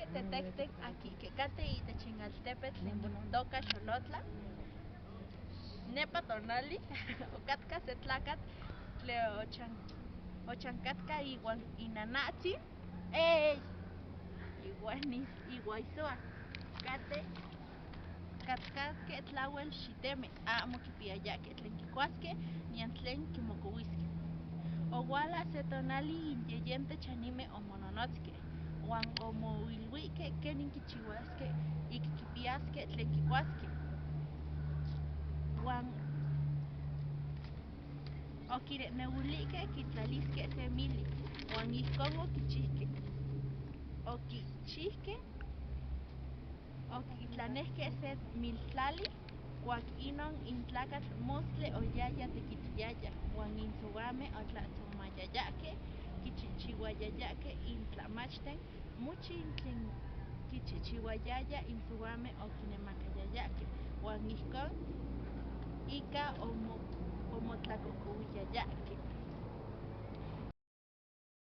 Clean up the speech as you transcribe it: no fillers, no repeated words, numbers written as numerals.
Ocatkasque tetecten aquihquecate itech in altepetl tlen itoka Xolotla. Nepa tonali okatka se tlakatl tlen ochankatka iwan inanatzin ey iwan iwaisua kate katkasque tlawel xiteme, amo kipiyayahque tlen kikuasque nion tlen kimokowisque. Owala se tonali in yeyente chanime omononotzque huan omoilhuihque kenin kichihuasque ik kipiasque tlen kikuasque. Huan okinehnehuilihque kitlalisque se mili huan ihcon oquichihque. Oquichihque, oquitlanehque se miltlali cuac inon in tlacatl mostli oyaya tequitiyaya huan in souame otlatzomayayahque, quichihchihuayayahque in tlamachten, muchi tlen quichihchihuayaya in souame oquinemakayayahque huan ihcon ica omotlacocohuiyayahque.